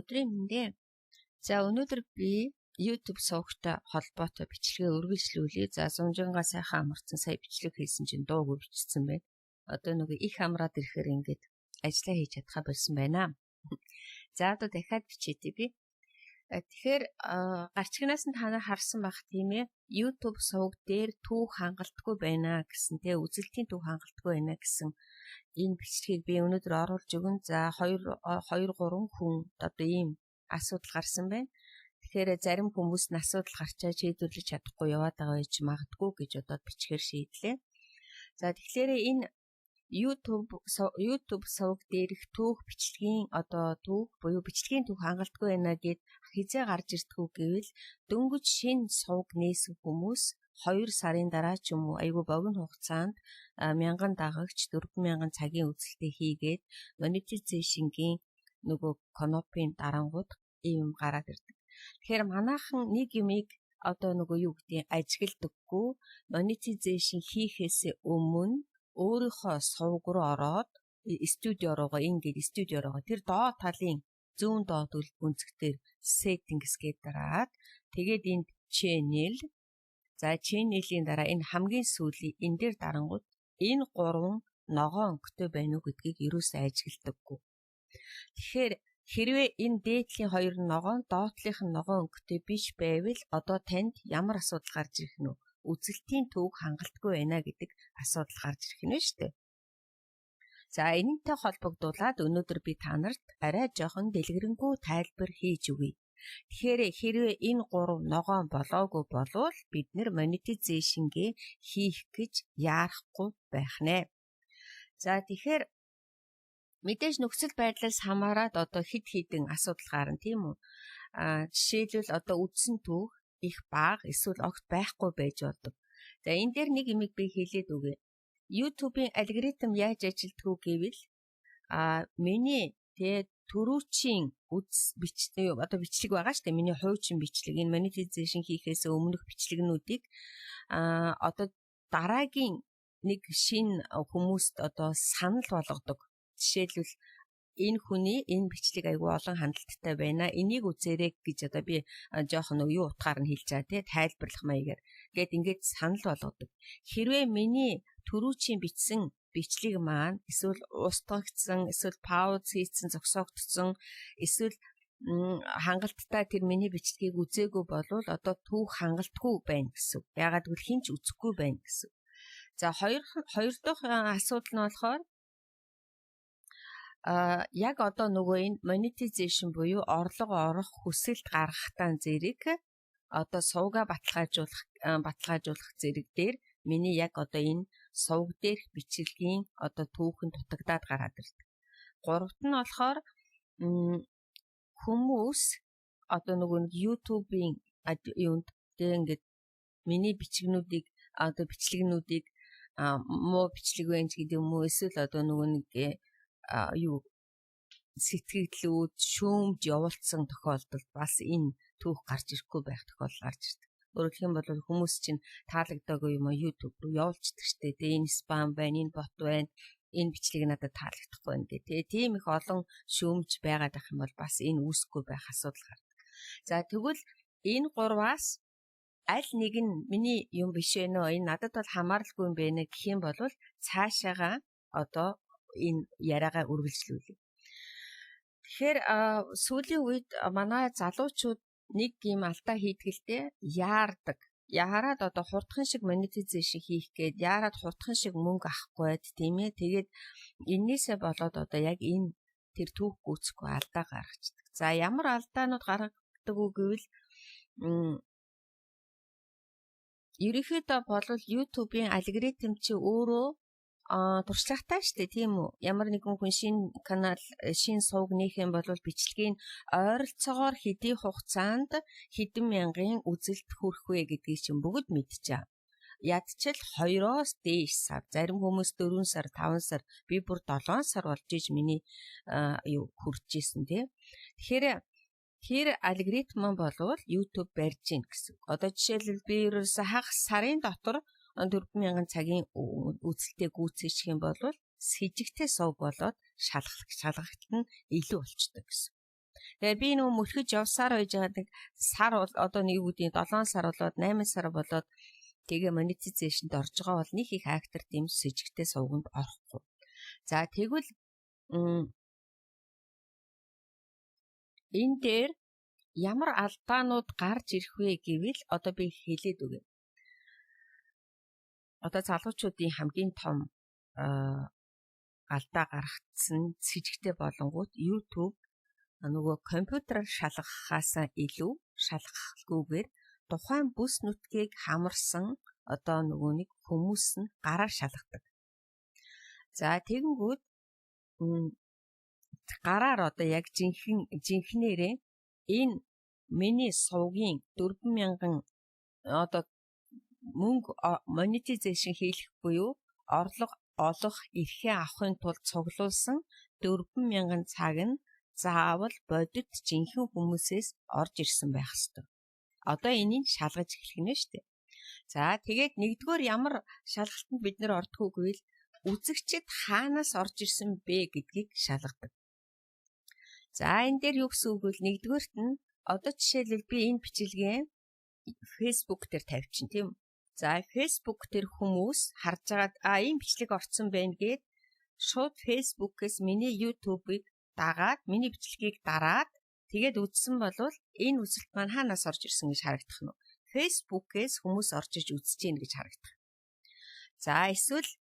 Өдрийн мэнд. За, өнөөдөр би YouTube сувагтай холбоотой бичлэгээ үргэлжлүүлье. За, сунжингаа сайхан амарсан, сая бичлэг хийсэн чинь дуугүй бичсэн байна. Одоо нөгөө их амраад ирэхээр ингээд ажиллаа хийж чадхаа болсон байна. За, одоо дахиад бичээдэй би. Тэгэхээр гарчигнаас нь та нар харсан байх, тийм ээ. YouTube суваг дээр түүх хангалтгүй байна гэсэн, тэ, үзэлтийн түүх хангалтгүй байна гэсэн энэ бичлэгийг би өнөөдөр оруулж өгнө. За, 2 2 3 хүн одоо ийм асуудал гарсан байна. Тэгэхээр зарим хүмүүс нь асуудал гарчаа шийдвэрлэж чадахгүй яваад байгаа байж магадгүй гэж бодоод бичгээр шийдлээ. За, тэгэхээр энэ YouTube суваг дээрх түүх бичлэгийн одоо түүх буюу бичлэгийн түүх хангалтгүй байна гэд хэзээ гарч ирдгүү гэвэл дөнгөж шинэ суваг нээсэн хүмүүс 2 сарын дараа ч юм уу, айгүй богино хугацаанд 1000 дагагч, 4000 цагийн үзэлтээ хийгээд monetization-гийн нөгөө кнопын дарангууд ийм юм гараад ирдэг. Тэгэхээр манайхан нэг юмыг одоо нөгөө юу гэдгийг ажигладаггүй, monetization хийхээс өмнө өөрийнхөө сувг руу ороод, студио руугаа, ингээд студио руугаа тэр доод талын зүүн доод өнцгтэр settings гээд дараад, тэгээд энд channel, за, channel-ийн дараа энэ хамгийн сүүлийн энэ дээр дарангууд энэ гурван ногоон өнгөтэй байна уу гэдгийг ерөөсөө ажигладаггүй. Тэгэхээр хэрвээ энэ дээдлийн хоёр ногоон, доотлих нь ногоон өнгөтэй биш байвал одоо танд ямар асуудал гарч ирэх нь вэ? Үзэлтийн түүх хангалтгүй байна гэдэг асуудал гарч ирэх нь шүү дээ. За, энэнтэй холбогдуулаад өнөөдөр би та нарт арай жоохон дэлгэрэнгүй тайлбар хийж өгье. Тэгэхээр хэрвээ энэ гурав ногоон болоогүй болвол бид нар monetization-гээ хийх гэж яарахгүй байх нэ. За, тэгэхээр мэдээж нөхцөл байдлаас хамаарат одоо хэд хэдэн асуудал гарна, тийм үү? А жишээлбэл, одоо үдсэн түүх их бага эсвэл огт байхгүй байж болдог. За, энэ дээр нэг юмыг би хэлээд өгье. YouTube-ийн алгоритм яаж ажилладаг вэ гэвэл миний тэгээ түрүүчийн үз бичлэг, одоо бичлэг байгаа шүү дээ. Миний хуучин бичлэг, энэ monetization хийхээс өмнөх бичлэгнүүдийг одоо дараагийн нэг шинэ хүмүүст одоо санал болгодог. Жишээлбэл, энэ хүний энэ бичлэг айгүй олон хандлттай байна. Энийг үзээрэй гэж одоо би жоохон нэг юу утгаар нь хэлж байгаа, тий, тайлбарлах маягаар. Гээд ингээд санал болгодог. Хэрвээ миний түрүүчийн бичсэн бичлэг маань эсвэл устгагдсан, эсвэл pause хийцэн, зогсоогдсон, эсвэл хангалттай тэр миний бичлэгийг үзээгүй болвол одоо түүх хангалтгүй байна гэсэн. Яагаад гэвэл хэн ч үзэхгүй байна гэсэн. За, хоёр дахь асуудал нь болохоор яг одоо нөгөө энэ monetization буюу орлого орох хүсэлт гаргахтаа зэрэг одоо сувгаа баталгаажуулах зэрэг дээр миний яг одоо энэ сувг дээрх бичлэгийн одоо түүхэн дутагдаад гараад ирдэг. Гуравт нь болохоор хүмүүс одоо нөгөө нэг YouTube-ийн юунд тэг ингээд миний бичгнүүдийг, одоо бичлэгнүүдийг, муу бичлэг байна ч гэдэг юм уу, эсвэл одоо нөгөө нэг юу сэтгэлдлүүд шүүмж явуулсан тохиолдолд бас энэ түүх гарч ирэхгүй байх тохиолдол гарч ирдэг. Өөрөөр хэлэх юм бол хүмүүс чинь таалагдаагүй юм YouTube руу явуулчихдаг штэ. Тэгээ энэ spam байна, энэ bot байна, энэ бичлэг надад таалагдахгүй байна гэх. Тэгээ тийм их олон шүүмж байгаад байх юм бол бас энэ үүсэхгүй байх асуудал гардаг. За, тэгвэл энэ гурваас аль нэг нь миний юм биш ээ нөө, энэ надад бол хамааралгүй юм байна гэх юм бол цаашаага одоо энэ яриагаа үргэлжлүүлье. Тэгэхээр сүүлийн үед манай залуучууд нэг юм алдаа хийдэг л дээ, яардаг. Яарад одоо хурдхан шиг monetization хийх гээд, яарад хурдхан шиг мөнгө авахгүй байд, тийм ээ. Тэгээд эннээсээ болоод одоо яг энэ тэр түүх гүйцэхгүй алдаа гаргацдаг. За, ямар алдаанууд гаргадаг уу гэвэл ерөнхийдөө болвол YouTube-ийн алгоритм чи өөрөө туршлагатай шүү дээ, тийм үү? Ямар нэгэн хүн шинэ канал, шинэ сувг нээх юм бол бичлэгийг ойролцоогоор хэдий хугацаанд хэдэн мянган үзэлт хүрэх вэ гэдгийг чинь бүгд мэдчихэе. Ядчил 2-оос дээш сар, зарим хүмүүс 4 сар, 5 сар, би бүр 7 сар болж иж миний юу хүрч исэн, тий. Тэгэхээр тэр алгоритм болвол YouTube барьж гин гэсэн. Одоо жишээлбэл, би ерөөсө хагас сарын дотор 4000 цагийн үзэлтээ гүйцэтгэх юм бол сэжигтэй сувг болоод шалгах шалгахт нь илүү болчдөг гэсэн. Тэгээ би нөгөө мөлхөж явсаар байж байгаа нэг сар бол одоо нэг үдийн 7 сар болоод 8 сар болоод тэгээ monetization д орж байгаа бол нэг их актер дэмж сэжигтэй сувганд орохгүй. За тэгвэл энэ дээр ямар алдаанууд гарч ирэх вэ гэвэл одоо би хэлээд өгье. Одоо залуучуудын хамгийн том алдаа гаргацсан сэжигтэй болонгууд YouTube нөгөө компьютераар шалгахаасаа илүү шалгахгүйгээр тухайн бүс нутгийг хамарсан одоо нөгөө нэг хүмүүс нь гараар шалгадаг. За тэгэнгүүт гараар одоо яг жинхнээрээ энэ миний сувгийн 4000 одоо мөнгө monetization хийх буюу орлого олох эрхээ авахын тулд цуглуулсан 4000 цаг нь заавал бодит жинхэнэ хүмүүсээс орж ирсэн байх ёстой. Одоо энийг шалгаж эхлэх нь шүү дээ. За тэгээд нэгдүгээр ямар шалгалтанд бид нэр ордгоо гэвэл үзэгчид хаанаас орж ирсэн бэ гэдгийг шалгадаг. За энэ дээр юу гэсэн үг вэ? Нэгдүгээрт нь одоо жишээлбэл би энэ бичлэгээ Facebook дээр тавьчин тийм үү? За Facebook дээр хүмүүс харж агаад ийм бичлэг орцсон байна гэд шууд Facebook-ээс миний YouTube-ыг дагаад миний бичлэгийг дараад тэгээд үзсэн болвол энэ үзэлт маань хаанаас орж ирсэн гэж харагдах нь. Facebook-ээс хүмүүс орж иж үзэж гин гэж харагдах. За эсвэл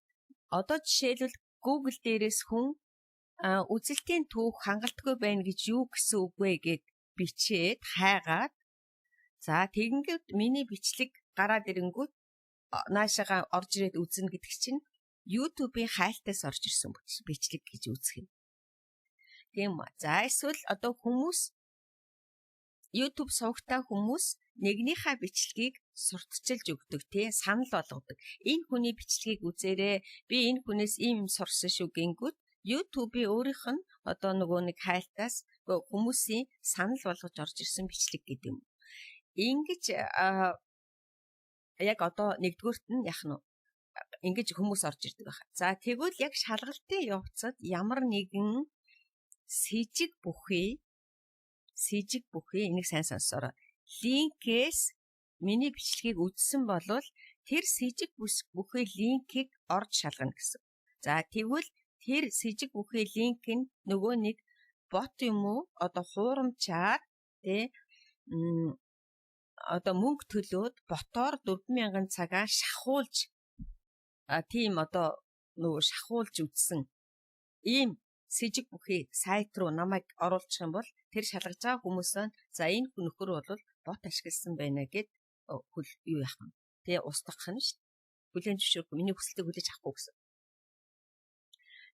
одоо жишээлбэл Google дээрээс хүн үзэлтийн түүх хангалтгүй байна гэж юу гэсэн үг вэ гэд бичээд хайгаад за тэгэнгүүт миний бичлэг гараад ирэнгүүт наашаага орж ирээд үзнэ гэдэг чинь YouTube-ийн хайлтаас орж ирсэн бичлэг гэж үзэх юм. Тийм үү. За эсвэл одоо хүмүүс YouTube сувгтай хүмүүс нэгнийхээ бичлэгийг сурталчилж өгдөг тий санал болгодог. Энэ хүний бичлэгийг үзээрэй. Би энэ хүнээс ийм юм сурсан шүү гингүүт YouTube-ийн өөрийнх нь одоо нөгөө нэг хайлтаас хүмүүсийн санал болгож орж ирсэн бичлэг гэдэг юм. Ингэж яг одоо нэгдүгüрт нь яах нь ингэж хүмүүс орж ирдэг байх. За тэгвэл яг шалгалтын явцад ямар нэгэн сэжиг бүхий энийг сайн сонсоорой. Линкээс миний бичлэгийг үзсэн болвол тэр сэжиг бүхий линкийг орж шалгана гэсэн. За тэгвэл тэр сэжиг бүхий линк нь нөгөө нэг бот юм уу одоо хуурамчаар тий одоо мөнгө төлөөд ботоор 4000 цагаа шахуулж тийм одоо нөгөө шахуулж үзсэн ийм сэжиг бүхий сайт руу намайг оруулчих юм бол тэр шалгаж байгаа хүмүүс нь за энэ нөхөр бол бот ашигласан байна гэд хөл юу яах юм тий устгах нь шүү дээ. Хүлээн зөвшөөрөхгүй миний хүсэлтийг хүлээж авахгүй гэсэн.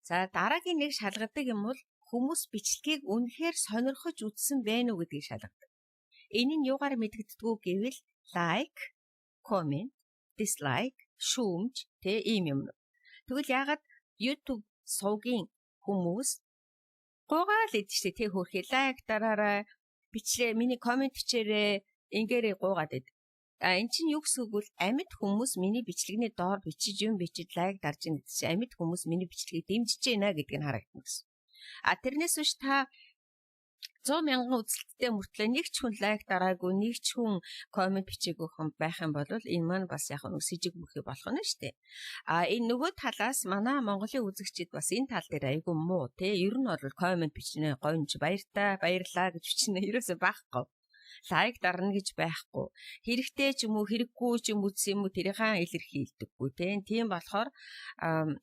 За дараагийн нэг шалгадаг юм бол хүмүүс бичлэгийг үнэхээр сонирхож үзсэн байна уу гэдгийг шалгадаг. Энэ нь юугаар мэдэгддэг гэвэл like, comment, dislike, шүүмж тий ийм юм. Тэгвэл яагаад YouTube сувгийн хүмүүс гуйгаал идэв штэ тий хөөрхий лайк дараарай, бичлээ миний коммент бичээрэй ингээрээ гуйгаад идэв. А эн чинь юу гэсэн үг вэ? Амьд хүмүүс миний бичлэгний доор бичиж юм бичиж лайк дарж ийн гэдэг чинь амьд хүмүүс миний бичлэгийг дэмжиж байна гэдг нь харагдана гэсэн. А тэрнээс биш та 100 мянган үзэлттэй мөртлөө нэг ч хүн лайк дараагүй, нэг ч хүн коммент бичээгүй байх юм бол энэ маань бас яг нэг сэжиг бүхий болох нь шүү дээ. А энэ нөгөө талаас манай Монголын үзэгчид бас энэ тал дээр айгүй муу тий. Ер нь бол коммент бичнэ, гонж баяртай, баярлаа гэж бичнэ. Ерөөсөө байхгүй. Лайк дарна гэж байхгүй. Хэрэгтэй ч юм уу, хэрэггүй ч юм үзсэн юм уу тэрийнхээ илэрхийлдэггүй тий. Тийм болохоор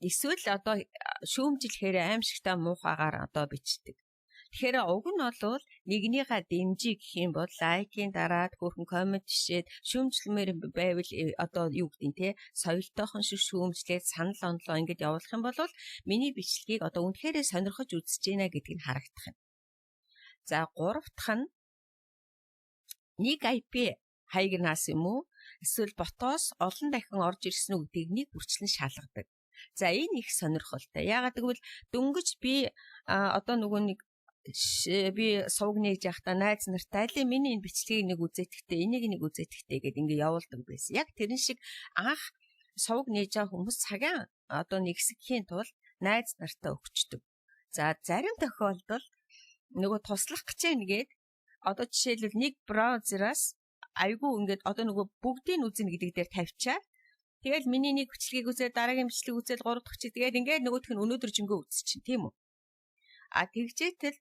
эсвэл одоо шүүмжлэхээр аимшигтай муухагаар одоо бичдэг. Тэгэхээр уг нь бол нэгнийхээ дэмжиж гэх юм бол лайкийн дараад хөөрхөн коммент бичээд шүүмжлэмээр байвал одоо юу гэдэг нь те соёлтойхон шиг шүүмжлээд санал онолоо ингэж явуулах юм бол миний бичлэгийг одоо үнэхээр сонирхож үзэж байна гэдг нь харагдах юм. За гурав дахь нь нэг IP хаягнаас юм уу эсвэл ботоос олон дахин орж ирсэн үү гэдгийг нэг бүрчлэн шалгадаг. За энэ их сонирхолтой. Яагаад гэвэл дөнгөж би одоо нөгөө нэг би сувг нээж явахдаа найз нартай аль миний энэ бичлэгийг нэг үзээтгэхдээ энийг нэг үзээтгэхдээ гэд ингэ явуулдаг байсан. Яг тэрэн шиг анх сувг нээж байгаа хүмүүс цагаан одоо нэгсгэхийн тулд найз нартай өгчдөг. За зарим тохиолдолд Нөгөө туслах гэж байна гээд одоо жишээлбэл нэг браузераас айгүй ингээд одоо нөгөө бүгдийг үзнэ гэдэг дээр тавьчаад, тэгэл миний нэг бичлэгийг үзээд, дараагийн бичлэг үзээд, гурав дахь бичлэг, тэгээд ингээд нөгөөх нь өнөөдөр жингөө үзчихин, тийм үү? А тэгжээтэл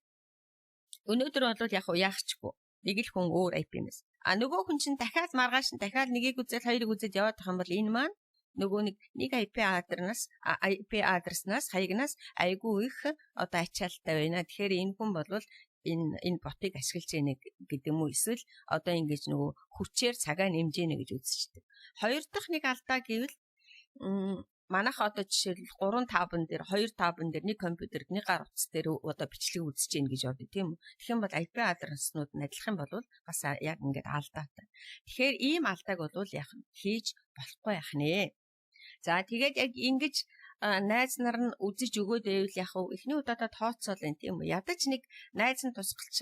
өнөөдөр бол яг яахчгүй нэг л хүн өөр IP-нээс. А нөгөө хүн чинь дахиад маргааш нь дахиад нэгийг үзээд, хоёрыг үзээд яваад байх юм бол энэ маань нөгөө нэг нэг IP адреснаас хаягнаас айгүй их одоо ачаалттай байна. Тэгэхээр энэ хүн бол энэ ботыг ашиглаж яана гэдэг юм уу, эсвэл одоо ингэж нөгөө хүчээр цагаа нэмж яана гэж үзчихдэг. Хоёр дахь нэг алдаа гэвэл манайх одоо жишээлбэл 3 tab ан дээр, 2 tab ан дээр, нэг компьютерд, нэг гар утас дээр одоо бичлэг үзэж гин гэж бодъё, тийм үү. Тэгэх юм бол IP адреснууд нь адилхан бол бас яг ингээд алдаатай. Тэгэхээр ийм алдааг бол яг хийж болохгүй яах нэ. За, тэгээд яг ингэж найз нар нь үзэж өгөөд байвал яг эхний удаадаа тооцоол энэ, тийм үү. Ядаж нэг найз нь туслах гэж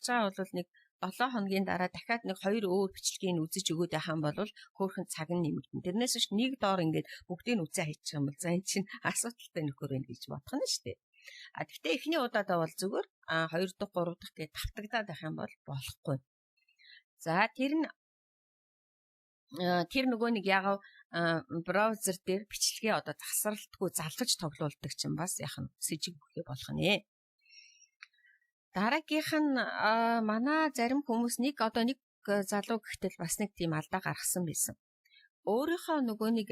байгаа бол нэг 7 хоногийн дараа дахиад нэг хоёр өөр бичлэгийг үзэж өгөөд байх юм бол хөөхөн цаг нь нэмэгдэнэ. Тэрнээс биш нэг доор ингээд бүгдийг нь үзээ хийчих юм бол за, энэ чинь асуудалтай нөхөр байна гэж бодох нь шүү дээ. А тэгтээ эхний удаадаа бол зүгээр, а хоёр дахь, гурав дахь гэж давтагдаад байх юм бол болохгүй. За, тэр нь тэр нөгөө нэг яг браузер дээр бичлэгээ одоо засралтгүй залгаж тоглуулдаг чинь бас яг нь сэжиг бүхий болох нэ. Дараагийнх нь манай зарим хүмүүс нэг одоо нэг залуу гэхтэл бас нэг тийм алдаа гаргасан байсан. Өөрийнхөө нөгөө нэг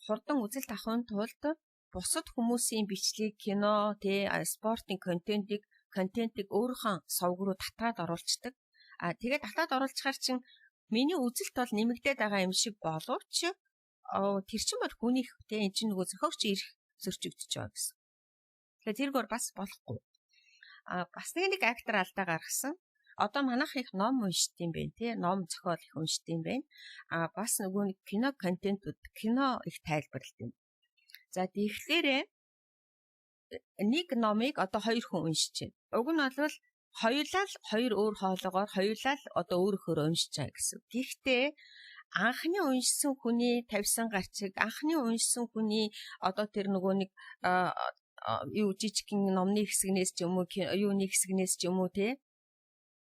хурдан үзэлт авахын тулд бусад хүмүүсийн бичлэг, кино, тэ спортын контентыг өөрийнхөө сувг руу татаад оруулцдаг. А тэгээд татаад оруулчихаар чинь миний үзэлт бол нэмэгдээд байгаа юм шиг боловч тэр чинь бол хүнийх, тэ эн чинь нөгөө зохиогч эрх зөрчигдөж байгаа гэсэн. Тэгэхээр тэргээр бас болохгүй. А бас нэг актер алдаа гаргасан. Одоо манайх их ном уншд юм байна, тий, ном зохиол их уншд юм байна. А бас нөгөө нэг кино контентууд, кино их тайлбарлалт юм. За, тэгэхээр нэг номыг одоо хоёр хүн уншиж байна. Уг нь бол хоёулаа л хоёр өөр хоолоогоор, хоёулаа л одоо өөр өөрөөр уншиж байгаа гэсэн. Гэхдээ анхны уншсан хүний тавьсан гарчиг, анхны уншсан хүний одоо тэр нөгөө нэг юу жижигхэн номны хэсгнээс ч юм уу, юуны хэсгнээс ч юм уу, те,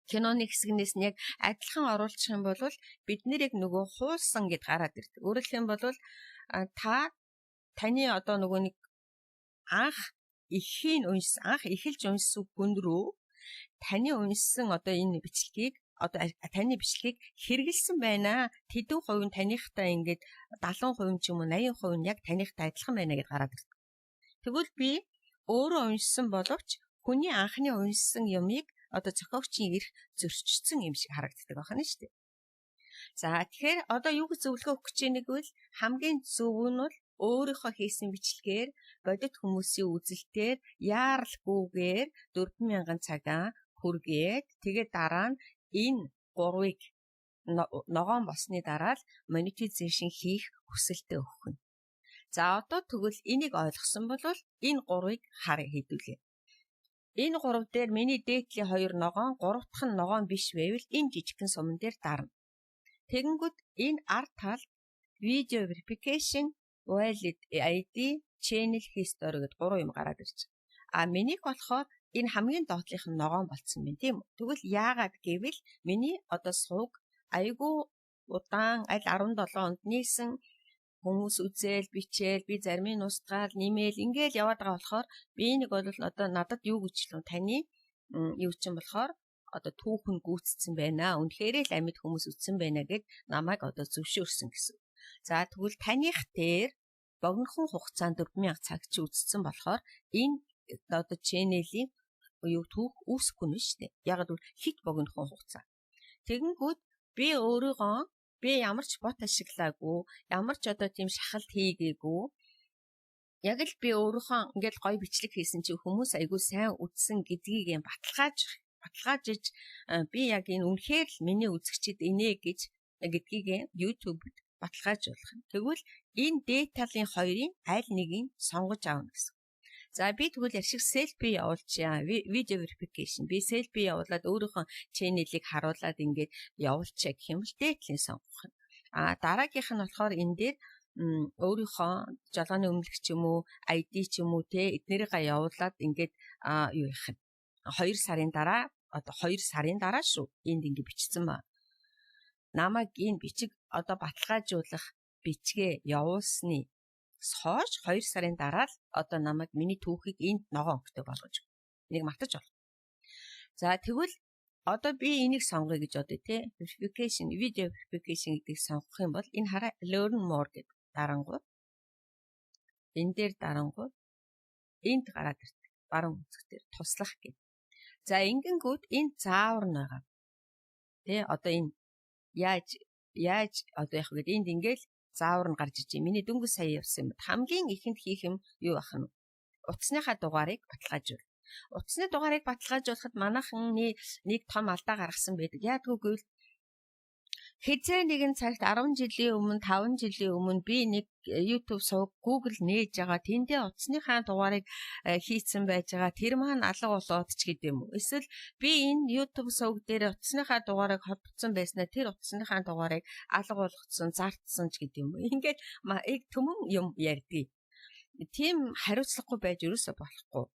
киноны хэсгнээс нь яг адилхан оруулчих юм бол бид нэр яг нөгөө хуулсан гэд гараад ирдэг. Өөрөөр хэлэх юм бол та таны одоо нөгөө нэг анх эхийн уншсан, анх эхэлж уншсан хүн рүү таны уншсан одоо энэ бичлэгийг, одоо таны бичлэгийг хэрэгэлсэн байна. Тэдэн хувь нь таныхтай ингээд 70% ч юм уу, 80% нь яг таныхтай адилхан байна гэд гараад ирдэг. Тэгвэл би өөрөө уншсан боловч хүний анхны уншсан юмыг одоо зохиогчийн эрх зөрчсөн юм шиг харагддаг байна шүү дээ. За, тэгэхээр одоо юу гэж зөвлөгөө өгөх гэж байна гэвэл хамгийн зөв нь бол өөрийнхөө хийсэн бичлэгээр бодит хүмүүсийн үзэлтээр яаралгүйгээр 4000 цагаан хүргээд, тэгээд дараа нь энэ гурвыг ногоон болсны дараа л monetization хийх хүсэлтээ өгөх нь. За, одоо тэгвэл энийг ойлгосон бол энэ гурвыг харъя хэдүүлээ. Энэ гурав дээр миний дээдлийн хоёр ногоон, гурав дахь нь ногоон биш байвал энэ жижигхэн суман дээр дарна. Тэгэнгүүт энэ ард талд video verification, valid ID, channel history гэдээ гурван юм гараад ирж байгаа. А минийх болохоор энэ хамгийн доотлих нь ногоон болцсон байна, тийм үү? Тэгвэл яагаад гэвэл миний одоо сувг айгүй удаан аль 17 онд нээсэн, хүмүүс үзээл, бичээл, би зарим нь устгаал, нэмээл ингээл яваад байгаа болохоор би нэг бол одоо надад юу гэж хэлв, таны юу чинь болохоор одоо түүхэн гүйцэтсэн байна. Үнэхээр л амьд хүмүүс үзсэн байна гэд намайг одоо зөвшөөрсөн гэсэн. За, тэгвэл таных дээр богинохон хугацаанд 4000 цаг чи үзсэн болохоор энэ одоо channel ийн юу түүх үүсэхгүй нь шүү дээ. Яг л хит богинохон хугацаа. Тэгэнгүүт би өөрийгөө, би ямар ч бот ашиглаагүй, ямар ч одоо тийм шахалт хийгээгүй. Яг л би өөрийнхөө ингээд гоё бичлэг хийсэн чи хүмүүс айгүй сайн үзсэн гэдгийг юм баталгаажиж, би яг энэ үнэхээр л миний үзэгчид инэ гэж гэдгийг YouTube-д баталгаажуулах юм. Тэгвэл энэ дээд талын хоёрын аль нэгийг сонгож авна гэсэн. За, би тэгвэл ярьшиг селфи явуулчаа. Video verification. Би селфи явуулаад өөрийнхөө channel ыг харуулад ингээд явуулчаа гэх юм бол дээдлийн сонгох юм. А дараагийнх нь болохоор энэ дээр өөрийнхөө жолооны өмнөлг ч юм уу, ID ч юм уу, те, эднэрийгээ явуулаад ингээд юу яах юм. 2 сарын дараа, одоо 2 сарын дараа шүү. Энд ингэ бичсэн ба. Намайг энэ бичиг одоо баталгаажуулах бичгээ явуулсны хойш 2 сарын дараа л одоо намайг миний түүхийг энд ногоон өнгөтэй болгож нэг мартаж болох. За, тэгвэл одоо би энийг сонгоё гэж бодъё те. Verification, video verification гэдгийг сонгох юм бол энэ хараа, learn more гэдэг дарангууд энэ дээр дарангууд энд гараад ирдэг. Баруун өнцөг дээр туслах гэдэг. За, ингэнгүүт энэ заавар нь байгаа. Тэ, одоо энэ яаж яаж одоо яг гээд энд ингээл заавар нь гарч иж байна. Миний дөнгөж сая явсан юм. Хамгийн ихэнд хийх юм юу ах нь? Утасныхаа дугаарыг баталгаажуул. Утасны дугаарыг баталгаажуулахад манайхан нэг том алдаа гаргасан байдаг. Яадгүй гэвэл хэзээ нэгэн цагт 10 жилийн өмнө, 5 жилийн өмнө би нэг YouTube сувг Google нээж байгаа. Тэндээ утасныхаа дугаарыг хийцэн байж байгаа. Тэр маань алга болоод ч гэдэм юм уу. Эсвэл би энэ YouTube сувг дээр утасныхаа дугаарыг холбогдсон байснаа тэр утасныхаа дугаарыг алга болгоцсон, зартсан ч гэдэм юм уу. Ингээд түмэн юм ярьдгийг. Тийм хариуцлагагүй байж ерөөсөө болохгүй.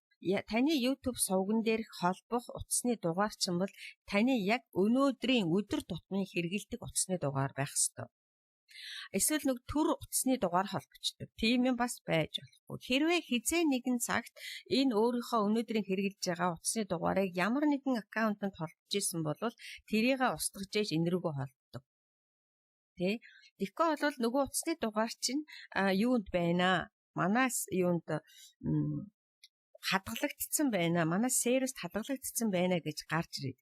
Таны YouTube сувган дээрх холбох утасны дугаар чинь бол таны яг өнөөдрийн өдөр тутмын хэрэглэдэг утасны дугаар байх ёстой. Эсвэл нэг төр утасны дугаар холбочдөг. Тийм юм бас байж болохгүй. Хэрвээ хэзээ нэгэн цагт энэ өөрийнхөө өнөөдрийн хэрэглэж байгаа утасны дугаарыг ямар нэгэн аккаунтанд холбож исэн бол тэрийг устгаж ээж энэ рүүгээ холбодог. Тэ? Тэгэхгүй бол нөгөө утасны дугаар чинь юунд байна? Манаас юунд хадгалагдсан байна. Манай сервист хадгалагдсан байна гэж гарч ирээд.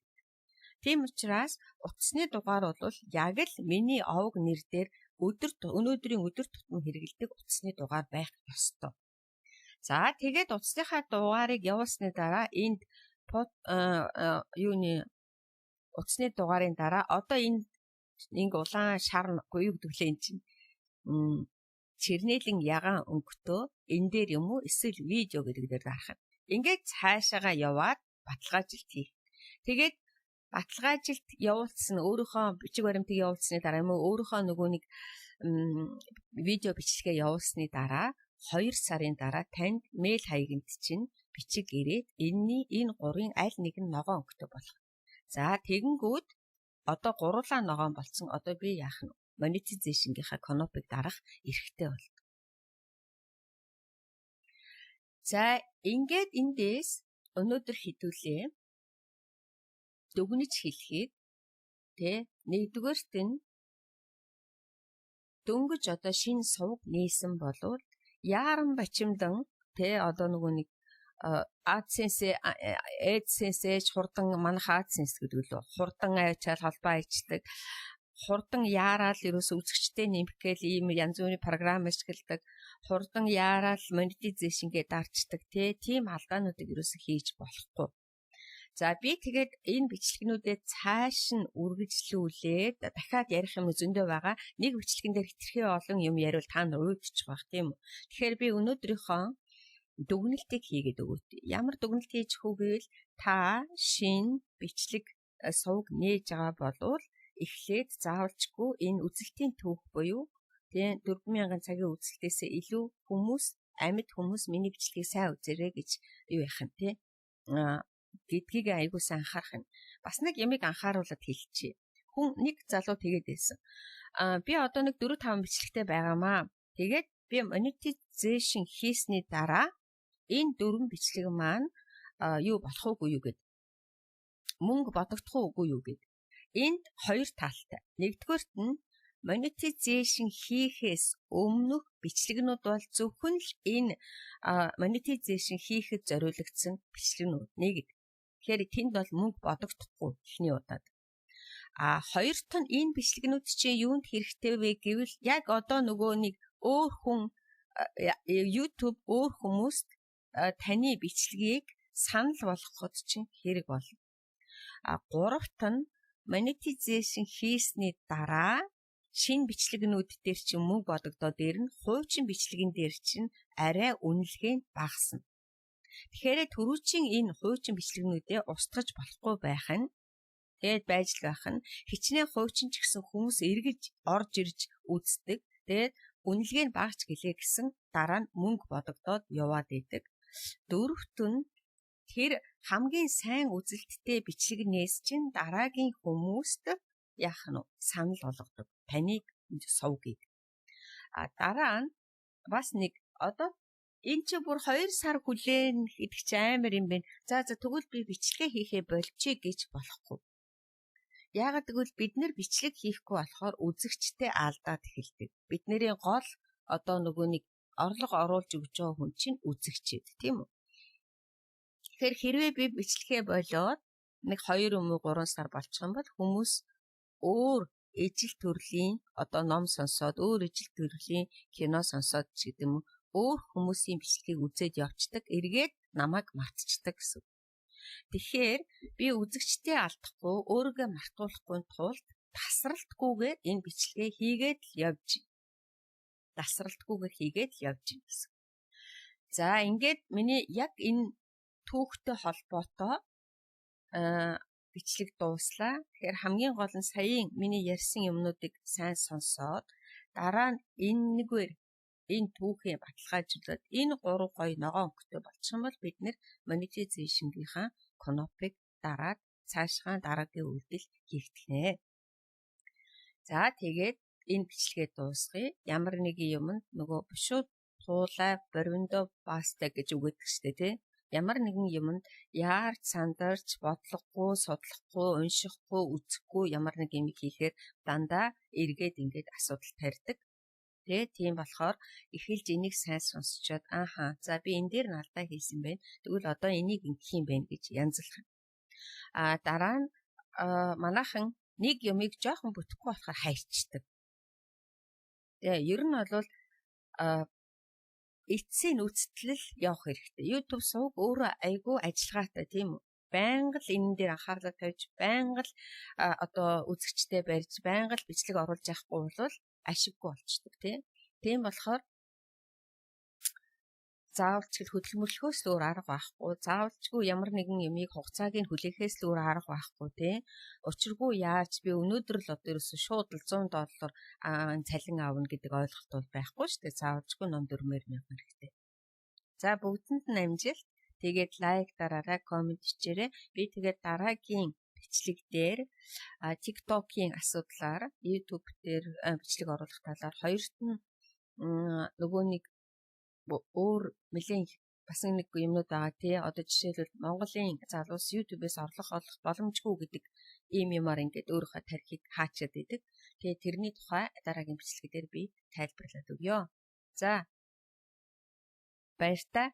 Тийм учраас утасны дугаар бол яг л миний овг нэр дээр өдөр өнөөдрийн өдөр тутам хэрэглэдэг утасны дугаар байх ёстой. За, тэгээд утасныхаа дугаарыг явуулсны дараа энд юуны утасны дугаарын дараа одоо энэ ингээ улаан шар юу гэдэг лээ эн чинь чернилэн ягаан өнгөтөө энэ дээр юм уу эсвэл видео гэдэг дээр дарах юм. Ингээд цаашаага яваад баталгаажилт хийх. Тэгээд баталгаажилт явуулсан, өөрийнхөө бичиг баримтыг явуулсны дараа юм уу өөрийнхөө нөгөө нэг видео бичлэгээ явуулсны дараа 2 сарын дараа танд мэйл хаягнд чинь бичиг ирээд энэний энэ гурвын аль нэг нь ногоон өнгөтэй болох. За, тэгэнгүүт одоо гуруулаа ногоон болцсон. Одоо би яах нь? Monetization-гийнхаа кнопыг дарах эрхтэй болдог. За, ингээд эндээс өнөөдөр хэдүүлээ дүгнэж хэлэхэд, тэ, нэгдүгээрт нь дөнгөж одоо шинэ сувг нээсэн болвол яаран бачимдан, тэ, одоо нөгөө нэг AdSense хурдан, манайх AdSense гэдэг лөө хурдан авчаал холбоо хийчдэг, хурдан яараал ерөөсө үзэгчтэй нэмэх гээл ийм янз бүрийн програм ашигладаг, хурдан яараал monetization-гээ дарчдаг, тийм алдаануудыг ерөөсө хийж болохгүй. За, би тэгээд энэ бичлэгнүүдээ цааш нь үргэлжлүүлээд дахиад ярих юм зөндөө байгаа. Нэг бичлэгэн дээр хэтэрхий олон юм яриул та нар уйдчих байх, тийм үү. Тэгэхээр би өнөөдрийнхөө дүгнэлтийг хийгээд өгөөт. Ямар дүгнэлт хийж өгөх гэвэл та шинэ бичлэг сувг нээж байгаа болвол эхлээд заавалчгүй энэ үзэлтийн түүх буюу тийм 4000 цагийн үзэлтээсээ илүү хүмүүс, амьд хүмүүс миний бичлэгийг сайн үзээрэй гэж юу яах юм те гэдгийг айгуу сайн анхаарах юм. Бас нэг ямыг анхааруулад хэлчихье. Хүн нэг залуу тэгээд байсан. Би одоо нэг 4 5 бичлэгтэй байгаамаа. Тэгээд би monetization хийсний дараа энэ дөрвөн бичлэг маань юу болох уугүй юу гэд. Мөнгө бодогдох уугүй юу гэд. Энд хоёр талтай. Нэгдүгээрт нь monetization хийхээс өмнөх бичлэгнүүд бол зөвхөн л энэ monetization хийхэд зориулагдсан бичлэгнүүд нэг. Тэгэхээр тэнд бол мөнгө бодогдохгүй эхний удаад. А хоёрт нь энэ бичлэгнүүд чинь юунд хэрэгтэй вэ гэвэл яг одоо нөгөө нэг өөр хүн YouTube өөр хүмүүст таны бичлэгийг санал болгоход чинь хэрэг болно. А гуравт нь monetization хийсний дараа шинэ бичлэгнүүд дээр чинь мөнгө бодогдоод ирнэ. Хуучин бичлэгэн дээр чинь арай үнэлгээ нь багасна. Тэгэхээр түрүүчийн энэ хуучин бичлэгнүүдээ устгаж болохгүй байх нь, тэгээд байж л байх нь хичнээн хуучин ч гэсэн хүмүүс эргэж орж ирж үздэг. Тэгээд үнэлгээ нь багч гэлээ гэсэн дараа нь мөнгө бодогдоод яваад идэг. Дөрөвт нь Тэр хамгийн сайн үзэлттэй бичлэг нээс чинь дараагийн хүмүүст яах нь санал болгодог. Таны сувгийг. А дараа нь бас нэг одоо энэ чи бүр 2 сар хүлээн гэдэг чи амар юм байна. За тэгвэл би бичлэгээ хийхээ болчихъя гэж болохгүй. Яагаад гэвэл бид нэр бичлэг хийхгүй болохоор үзэгчтэй алдаад эхэлдэг. Бидний гол одоо нөгөө нэг орлого оруулж өгч байгаа хүн чинь үзэгчэд, тийм үү? Тэгэхээр хэрвээ би бичлэгээ болоод нэг 2 юм уу 3 сар болчих юм бол хүмүүс өөр ижил төрлийн одоо ном сонсоод, өөр ижил төрлийн кино сонсоод ч гэдэг юм уу, өөр хүмүүсийн бичлэгийг үзээд явцдаг, эргээд намайг мартчихдаг гэсэн. Тэгэхээр би үзэгчтэй алдахгүй, өөрийгөө мартуулахгүй тулд тасралтгүйгээр энэ бичлэгээ хийгээд л явж. Тасралтгүйгээр хийгээд л явж гэсэн. За ингээд миний яг энэ түүхтэй холбоотой бичлэг дууслаа. Тэгэхээр хамгийн гол нь саяын миний ярьсан юмнуудыг сайн сонсоод дараа нь энэ нэгвэр энэ түүхийн баталгаажуулаад энэ гурав гоё ногоон өнгөтэй болчих юм бол бид нэр monetization-гийнхаа кнопыг дараад цаашхаа дараагийн үйлдэл хийгдэх. За тэгээд энэ бичлэгээ дуусгая. Ямар нэгэн юмд нөгөө бушуу туулай боривондоо баста гэж үгээдэг штэ тий. Ямар нэгэн юмд яарч сандарч бодлохгүй, судлахгүй, уншихгүй, үзэхгүй ямар нэг юм хийхээр дандаа эргээд ингээд асуудал тарьдаг. Тэ тийм болохоор эхэлж энийг сайн сонсчоод ааха за би энэ дээр нь алдаа хийсэн байна. Тэгвэл одоо энийг ингэх юм байна гэж янзлах. А дараа нь манайхан нэг юмыг жоохон бүтэхгүй болохоор хайчдаг. Тэгээ ер нь бол эцсийн нөхцөл явах хэрэгтэй. YouTube сувг өөрөө айгүй ажиллагаатай тийм үү? Байнга л энэ дээр анхаарлаа тавьж, байнга л одоо үзэгчтэй барьж, байнга л бичлэг оруулж явахгүй бол ашиггүй болчдөг тийм. Тийм болохоор заавалч хөдөлмөрлөхөөс л өөр арга байхгүй. Заавалчгүй ямар нэгэн юмыг хугацааг нь хүлээхээс л өөр арга байхгүй тийм. Учиргүй яаж би өнөөдөр л одоо ерөөсөө шууд $100 цалин авна гэдэг ойлголт бол байхгүй шүү дээ. Заавалчгүй ном дүрмээр явах хэрэгтэй. За бүгдэнд нь амжилт. Тэгээд лайк дараарай, коммент бичээрэй. Би тэгээд дараагийн бичлэг дээр TikTok-ийн асуудлаар YouTube дээр бичлэг оруулах талаар хоёрт нь нөгөө нэг өөр нэлээн бас нэг юмнууд байгаа тий. Одоо жишээлбэл Монголын залуус YouTube-ээс орлого олох боломжгүй гэдэг ийм юмар ингээд өөрийнхөө тархийг хаачаад идэг. Тэгээ тэрний тухай дараагийн бичлэг дээр би тайлбарлаад өгье. За баяртай.